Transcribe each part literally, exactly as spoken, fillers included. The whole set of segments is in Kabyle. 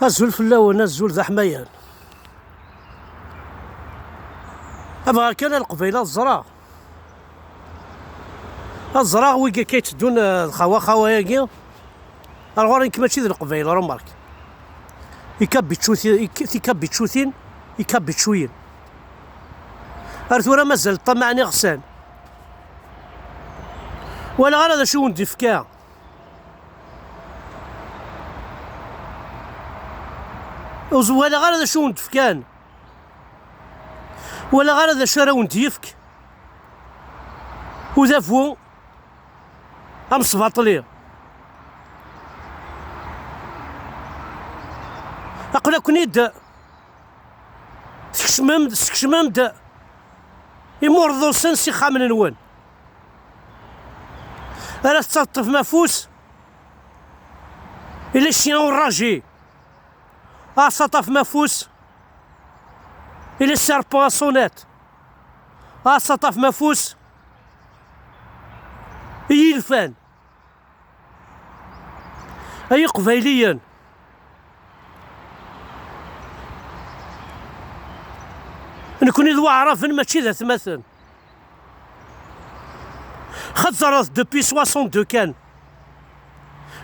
Azul fell-awen, azul d aḥmayan. Abɣa kan a Leqbayel ad ẓreɣ. Ad ẓreɣ wigi akka yetteddun, eh, d xawa xawa-agi. Ar ɣur-i nekk mačči d Leqbayel, remarque. Ikabičuti-, ik-, tikabičutin, ikabičuyin. Ar tura mazal ṭṭamaɛen iɣsan. Walaɣ ara d acu i wen-d-ifka. Ur walaɣ ara d acu wen-d-fkan. Walaɣ ara d acu ara wen-d-yefk udabu amesbaṭli. Aql-aken-id tkecmem-d, teskecmem-d imurḍusen s ixxamen-nwen. Ara tettaṭṭfem afus, il est chien enragé. Asaṭaf mafus, il est serpent à sonnette. Asaṭaf mafus, i yilfan. Ay Iqbayliyen, nekni d Waɛraben, mačči d atmaten. Xeẓẓret depuis soixante-deux kan.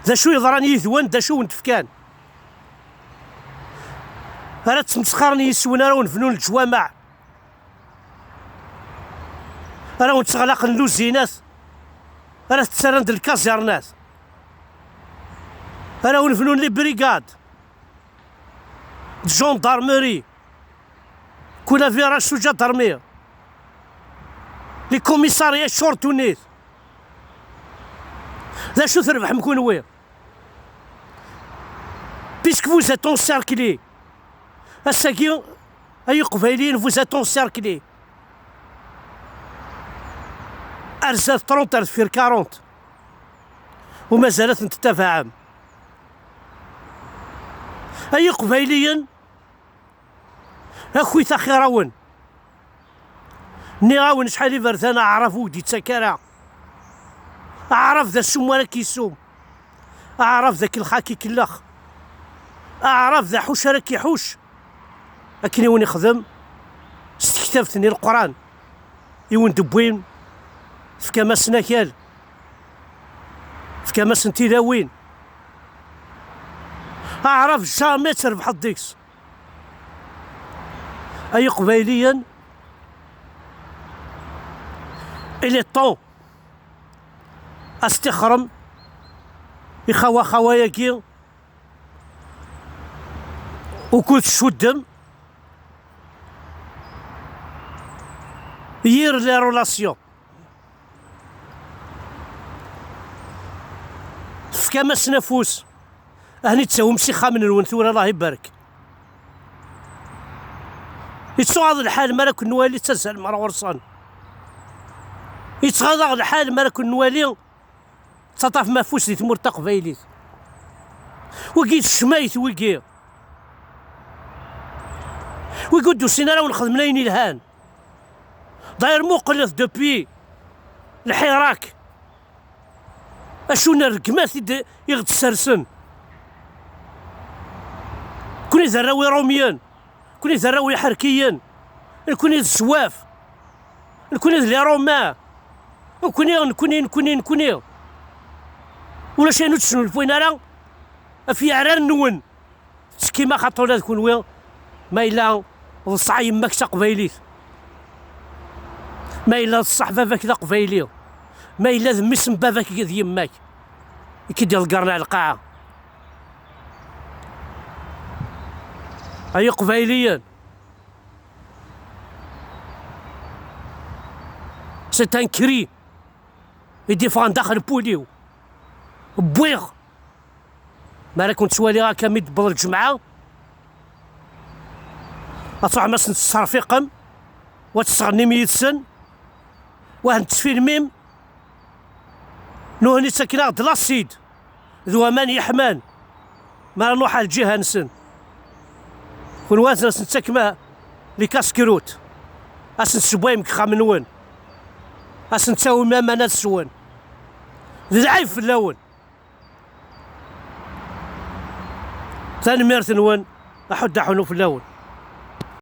D acu yeḍran yid-wen, d acu wen-d-fkan? Ara ttmesxaren yis-wen, ara wen-bnun leǧwameɛ, ara wen-tteɣlaqen luzinat, ara tettarran d lkazirnat, ara wen-bnun les brigades de gendarmerie, كل فيراج سو جدرمير، les commissariats شورتونيت. D acu trebḥem kunwi? Puisque vous êtes encerclés. Ass-agi, ay Iqbayliyen, vous êtes encerclés. Ar zdat trente, ar deffir quarante. U mazal ad ten-tettabaɛem. Ay Iqbayliyen, akit axir-awen. Nniɣ-awen acḥal iberdan, aɛrab ur d-ittak ara. Aɛrab d asum ara k-isum. Aɛrab d akellex ara k-ikellex. Aɛrab d aḥuc ara k-iḥuc. Akken i wen-ixdem s tektabt-nni Leqran i wen-d-wwin, tefkam-asen akal, tefkam-asen tilawin. Aɛrab jamais trebḥeḍ deg-s. Ay Iqbayliyen, il est temps ad s-tixrem i xawa xawa-agi ukud tcuddem yir les relations. Tefkam-asen afus. Ahni ttawim s ixxamen-nwen tura, Allah ibarek. Yettɣaḍ lḥal mi ara ken-nwali ttazzalem ar ɣur-sen. Yettɣaḍ-aɣ lḥal mi ara ken-nwali ttaṭṭafem afus di tmurt taqbaylit. Wigi d ccmayt wigi. Wigi ur d-usin ara wen-xedmen ayen ilhan. D'ailleurs muqlet depuis lḥirak. Acu n rregmat i d-, i ɣ-d-ssersen? Nekni d arraw iṛumyen, nekni d arraw iḥerkiyen, nekni d zzwaf, nekni d les Romains, nekni, nekni, nekni, nekni. Ulac ayen ur d-tesnulfuyen ara ɣef yeɛrar-nwen. Tettekkim axaṭer ula d kunwi, ma yella d ṣṣeḥ yemma-k d taqbaylit, ma yella d ṣṣeḥ baba-k d aqbayli, ma yella d mmi-s n baba-k d yemma-k i k-id-iḍeggren ar lqaɛa. Ay Iqbayliyen, c'est un cri i d-iffɣen daxel n wul-iw. Wwiɣ. Mi ara ken-ttwaliɣ akka mi d-tewweḍ lǧemɛa, ad truḥem ad sen-tesserfiqem, u ad tesɣennim yid-sen, u ad ten-tesfilmim. Nuhni ttaken-aɣ-d lasid d waman yeḥman mi ara nruḥ ar lǧiha-nsen. Kunwi ad sen-ttakem les casse-croûtes, ad sen-tessewwayem deg yexxamen-nwen, ad sen-ttawim aman ad swen. D lɛib fell-awen. Tanemmirt-nwen, aḥuddu aḥunnu fell-awen.